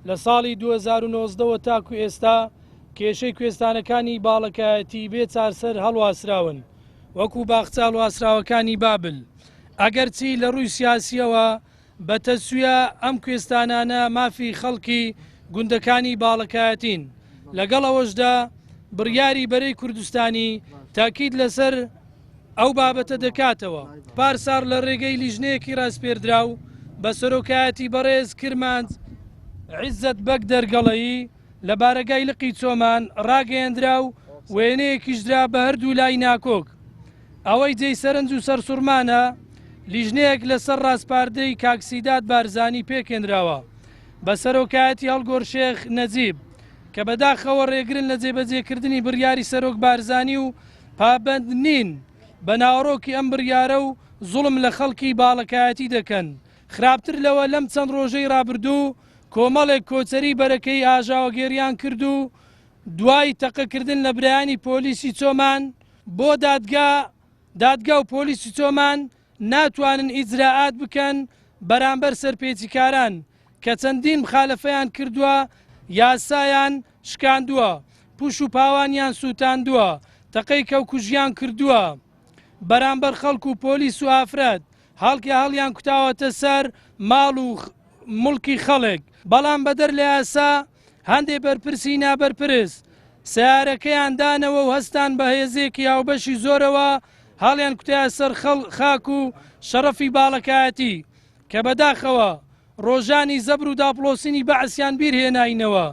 لە ساڵی 2019 وە تاکو ئێستا کێشەی کوێستانەکانی باڵەکایەتی بێ چارسەر هەڵواسراون وەکو باخچە هەڵواسراوەکانی بابل ئەگەرچی لە ڕووی سیاسیەوە بە تەسویە ئەم کوێستانانە مافی خەڵکی گوندەکانی باڵەکایەتین، لەگەڵ ئەوەشدا بڕیاری بەرەی کوردستانی تاکید لەسەر ئەو بابەتە دەکاتەوە. پارساڵ لە رێگەی لیژنەیەکی راسپێردراو بە سەرۆکایەتی بەڕێز کرمانج عیزەت بەگ دەرگەڵەیی لە بارەگای لقی چۆمان راگەیەندرا و وێنەیەکیش درا بە هەردوولای ناکۆک. ئەوەی جێی سەرنج و سەرسوڕمانە، لیژنەیەک لەسەر ڕاسپاردەی کاک سیداد بارزانی پێکهێنراوە بە سەرۆکایەتی هەڵگۆر شێخ نەجیب، کە بەداخەوە ڕێگرن لە جێبەجێکردنی بڕیاری سەرۆک بارزانی و پابەند نین بە ناوەڕۆکی ئەم بڕیارە و زوڵم لە خەڵکی باڵەکایەتی دەکەن. خراپتر لەوە لەم چەند ڕۆژەی ڕابردوو کۆمەڵێک کۆچەری بەرەکەی ئاژاوەگێڕیان کرد و دوای تەقەکردن لە برایانی پۆلیسی چۆمان بۆ دادگا، دادگا و پۆلیسی چۆمان ناتوانن ئیجرائات بکەن بەرامبەر سەرپێچیکاران کە چەندین مخالەفەیان کردووە، یاسایان شکاندووە، پوش و پاوانیان سووتاندووە، تەقەی کەوکوژیان کردووە بەرامبەر خەڵک و پۆلیس و ئافرەت، هەڵکە هەڵیان کوتاوەتە سەر ماڵ و موڵکی خەڵک، بەڵام بەدەر لە یاسا هەندێ بەرپرسی نابەرپرس سەیارەکەیان دانەوە و هەستان بە هێزێکی هاوبەشی زۆرەوە هەڵیان کوتایە سەر خاک و شەڕەفی باڵەکایەتی کە بەداخەوە ڕۆژانی زەبر و داپڵۆسینی بەعسیان بیر هێناینەوە.